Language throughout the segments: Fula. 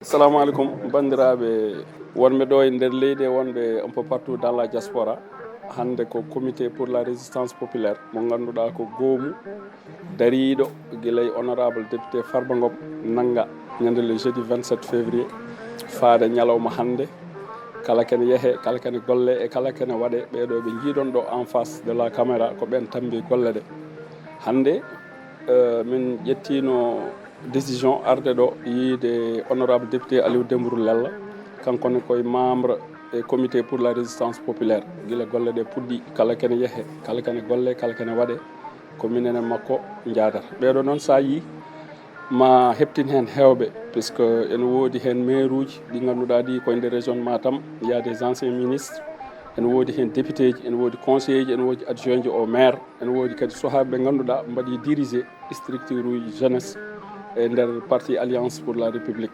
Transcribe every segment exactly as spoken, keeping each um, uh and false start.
Assalamu alaikum, bandiraɓe wonɓe ɗo e nder leydi e wonɓe un peu partout dans la diaspora. Hannde ko Comité pour la Résistance Populaire mo ngannduɗaa ko goomu dariiɗo gila e honorable député Farba Ngom nannga ñande le jeudi vingt-sept février faade ñalawma hannde. Kala kene yehe, kala kene golle e kala kene waɗe, ɓeeɗo ɓe njiiɗon ɗo en face de la caméra ko ɓen tambi golle ɗe. Hannde eh, min ƴettino décision arde ɗo yiide honorable député Aliou Dembourou Lella, kanko ne koye membre e Comité pour la Résistance Populaire. Gila golle ɗe puɗɗi, kala kene yehe, kala kene golle, kala kene waɗe, ko minen e makko njaadata. Ɓeeɗo noon, so a yii, ma heptin heen heewɓe, puisque ene woodi heen maire uji ɗi ngannduɗaa ɗi koye nder région Matam, il y a des anciens ministres, ene woodi heen député ji, ene woodi conseiller ji, ene woodi adjoint ji au maire, ene woodi kadi suhaaɓe ɓe ngannduɗaa mbaɗi dirigé structure uji jeunesse e nder parti Alliance pour la République.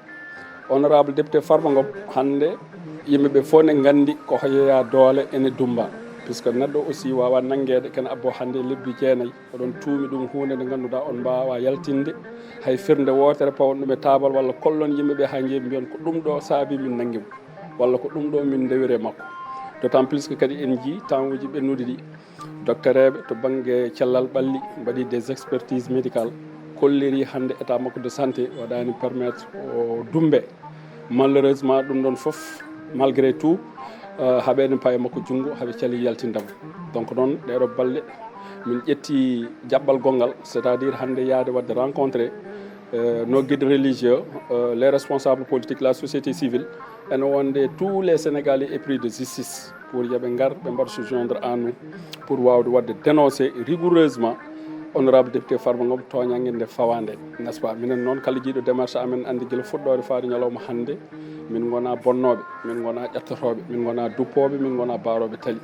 Honorable député Farba Ngom, hannde yimɓe ɓe fof ne nganndi ko yeeya doole ene dumba, puisque neɗɗo aussi wawa nanngeede kene abbo hannde lebbi jeenayi, oɗon tuumi ɗum huunde nde ngannduɗaa on mbaawa yaltinde hay firnde wootere pawon ɗum e taabal walla kollon yimɓe ɓe haa njeeɓi mbiyon ko ɗum ɗo saabi min nanngi mo, walla ko ɗum ɗo min ndewiri e makko. D'autant plus que kadi en njii temps uji ɓennuɗi ɗi, docteur eɓe to bannge cellal ɓalli mbaɗi des expertises médicales, kolliri hannde état makko de santé waɗani permettre o dumbe. Malheureusement, ɗum ɗon fof, malgré tout, eh, haɓe ene paye makko junngo, haɓe cali yaltindemo. Donc noon, ɗeɗo balɗe, min ƴetti jaɓɓal gonngal, c'est-à-dire hannde yaade waɗde rencontré eh, nos guides religieux, eh, les responsables politiques, la société civile, ene wonde tous les Sénégalais épris de justice pour yoɓe ngar ɓe mbaɗa se joindre à nous pour wawde waɗde dénoncer rigoureusement honorable député Farba Ngom tooñange nde fawande, n'est-ce pas? Minen noon, kala jiiɗo démarche amen anndi gila fuɗɗoore faade ñalawma hannde, min ngona bonnooɓe, min ngona ƴattotooɓe, min ngona duppooɓe, min ngona baarooɓe tali.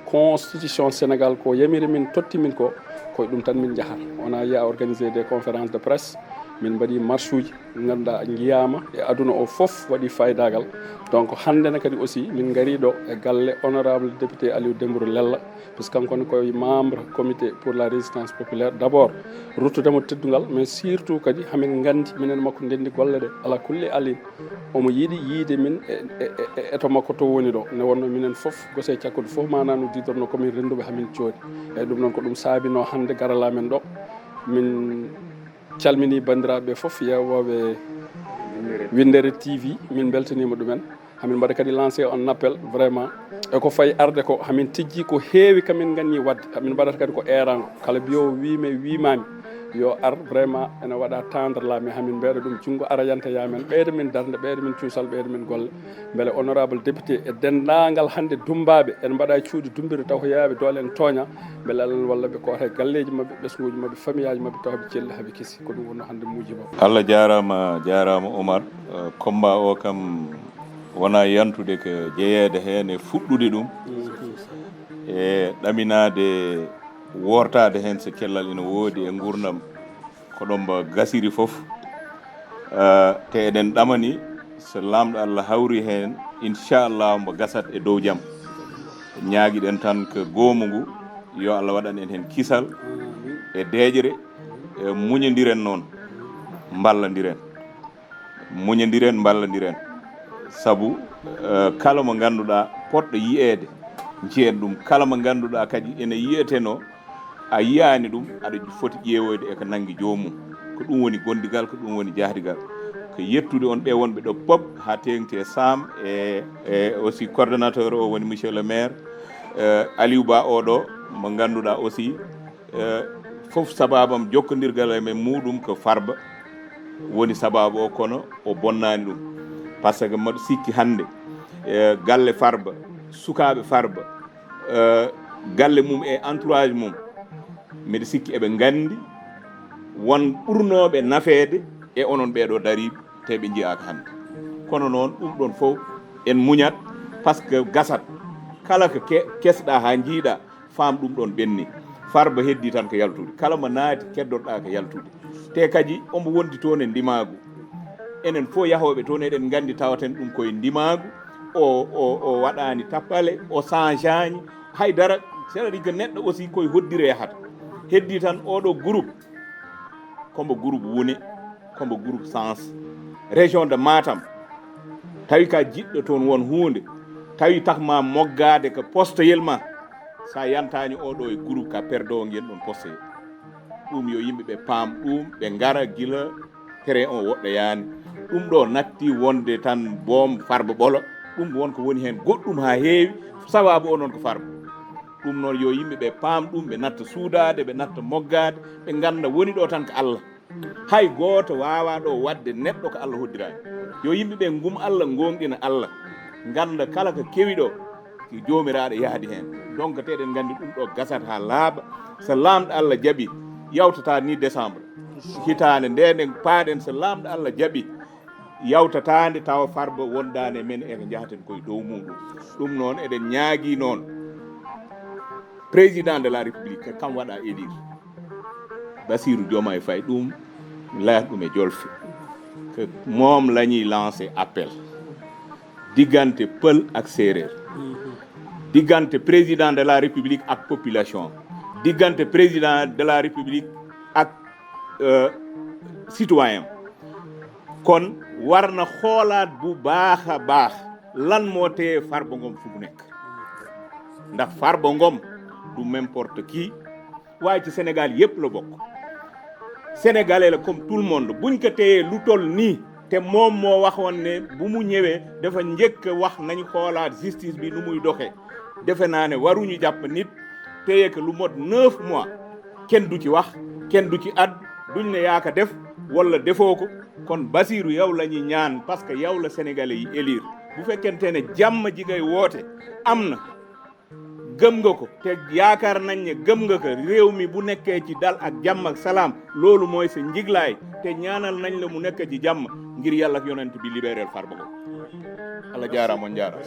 Constitution Sénégal ko yamiri min, totti min ko, koye ɗum tan min njahata. Wona yiya organisé des conférences de presse, min mbaɗi marche uji, ngannduɗaa njiyaama e aduna o fof waɗi faydagal. Donc hannde ne kadi aussi min ngari ɗo e galle honorable député Aliou Dembourou Lella, puisque kanko ne koye membre comité pour la résistance populaire d'abord, ruttudemo teddungal, mais surtout kadi hamin nganndi minen makko ndenndi golle ɗe, ala kulli alin. Omo yiɗi yiide min e, e, e, e to makko to woni ɗo. Nde wonno minen fof, gose e cakkude fof, mana no didorno komin rennduɓe hamin coodi. Eyyi, ɗum noon ko ɗum saabino hannde garal amen ɗo. Min calmini banndiraaɓe fof, yeewooɓe Winndere T V, min mbeltaniima ɗumen. Hamin mbaɗa kadi lancé un appel vraiment. E ko fayi arde ko, hamin tijji ko heewi kamin nganni waɗde. Hamin mbaɗata kadi ko eerango. Kala mbiyowo wiimi, wiimaami, yo ar vraiment, ene waɗa tendre la main, hamin mbeɗa ɗum junngo ara yanta yamen, ɓeyda min darnde, ɓeyda min cuusal, ɓeyda min golle. Mbele honorable député e denndaangal hannde dummbaaɓe, en mbaɗa e cuuɗi dummbirɗe taw ko yeeyaaɓe doole en tooña, mbele Alla walla ɓe koota e galleeji maɓɓe, ɓesnguuji maɓɓe, famiyaaji maɓɓe taw ɓe celli, haɓe kesi. Ko ɗum wonno hannde muujiba. Allah jaaraama, jaaraama Omar. Eh, combat o kam wona yantude ko jeyeede heen e fuɗɗude ɗum. E ɗaminaade wortaade heen so cellal ina woodi e nguurndam ko ɗo mbo gasiri fof. Eh, te eɗen ɗamani so Laamɗo Allah hawri heen, inchallah mbo gasat e dow jam. Ñaagiɗen tan ko goomu ngu, yo Allah waɗan en heen kisal e deeƴre, e muñondiren noon, mballandiren. Muñondiren, mballandiren. Sabu, eh, kala mo ngannduɗaa poɗɗo yiyeede, njiyen ɗum. Kala mo ngannduɗaa kadi ene yiyetenoo, a yiyaani ɗum, aɗa foti ƴeewoyde e ko nanngi joomum. Ko ɗum woni gondigal, ko ɗum woni jahdigal. Ko yettude on ɓe wonɓe ɗo pop, haa teeŋti e Sam, e, e aussi coordonnateur o woni monsieur le maire, eh, Aliou Ba oɗo, mo ngannduɗaa aussi, eh, fof sababam jokkondirgal e men muɗum ko Farba woni sababu o, kono o bonnaani ɗum. Par ce que mbaɗo sikki hannde, eh, galle Farba, sukaaɓe Farba, eh, galle mum e entourage mum, mbiɗa sikki eɓe nganndi won ɓurnooɓe nafeede e onon ɓeeɗo dariiɓe, te ɓe njiyaaka hannde. Kono noon, ɗum ɗon fof en muñat, par ce que gasat. Kala ko ke-, kesɗa haa njiiɗa, faam ɗum ɗon ɓenni. Farba heddi tan ko yaltude. Kala mo naati, keddorɗa ko yaltude. Te kadi, omo wondi toon e ndimaagu. Enen fof yahooɓe toon, eɗen nganndi tawaten ɗum koye ndimaagu. O, o, o waɗaani tappale, o changeaani. Hay dara, c'est-à-dire que neɗɗo aussi koye hoddire yahata. Heddi tan oɗo groupe, kombo groupe Wune, kombo groupe Sens. Région de Matam, Tawi ka jiɗɗo toon won huunde, tawi tak ma moggaade ka postoyel ma, sa yantaani oɗo e groupe ka perdowo ngel ɗon postoyel. Ɗum yo yimɓe ɓe paam ɗum, ɓe ngara gila tere on woɗɗoyaani. Ɗum ɗo natti wonde tan boom Farba Ɓolo, ɗum won ko woni heen goɗɗum haa heewi, sababu o noon ko Farba. Ɗum noon yo yimɓe ɓe paam ɗum, ɓe natta suudaade, ɓe natta moggaade, ɓe ngannda woni ɗo tan ko Allah. Hay gooto waawaa ɗo waɗde neɗɗo ko Allah hoddiraani. Yo yimɓe ɓe ngum Allah, ngoongɗina Allah, ngannda kala ko kewi ɗo, ko Joomiraaɗo yahdi heen. Donc, te eɗen nganndi ɗum ɗo gasat haa laaɓa. So Laamɗo Allah jaɓi, yawtata ni décembre. Hitaande nde nde paaɗen, so Laamɗo Allah jaɓi, yawtataande tawa Farba wondaani e men, e ko njahaten koye dow muɗum. Ɗum noon, eɗen ñaagii noon Président de la République, ko kam waɗa élire. Bassirou Diomaye Faye, ɗum layat ɗum e jolfe. Ko moom la ñuy lancer appel diggante pël ak séeréer, diggante président de la République ak population, diggante président de la République ak, euh, citoyen. Kon war na xoolaat bu baax a baax lan moo teye Farba Ngom fu mu nekk. Ndax Farba Ngom du n'importe qui, waaye ci Sénégal yépp la bokk. Sénégalais la comme tout le monde. Buñ ko téyee lu toll nii, te moom moo waxoon ne bu mu ñëwee dafa njëkk a wax nañu xoolaat justice bi nu muy doxee. Defe naa ne waruñu jàpp nit, téye ko lu mot neuf mois, kenn du ci wax, kenn du ci àddu, duñ ne yaa ko def wala defoo ko. Kon Bassirou, yow la ñuy ñaan, parce que yow la Sénégalais yi élire. Bu fekkente ne jàmm ji ngay woote am na, gëm nga ko, te yaakaar nañ ne gëm nga ko, réew mi bu nekkee ci dal ak jàmm ak salaam, loolu mooy sa njiglaay, te ñaanal nañ la mu nekk ci jàmm, ngir Yàlla ak yonent bi, libéréel Farba Ngom. Allah jaaraama, on jaaraama.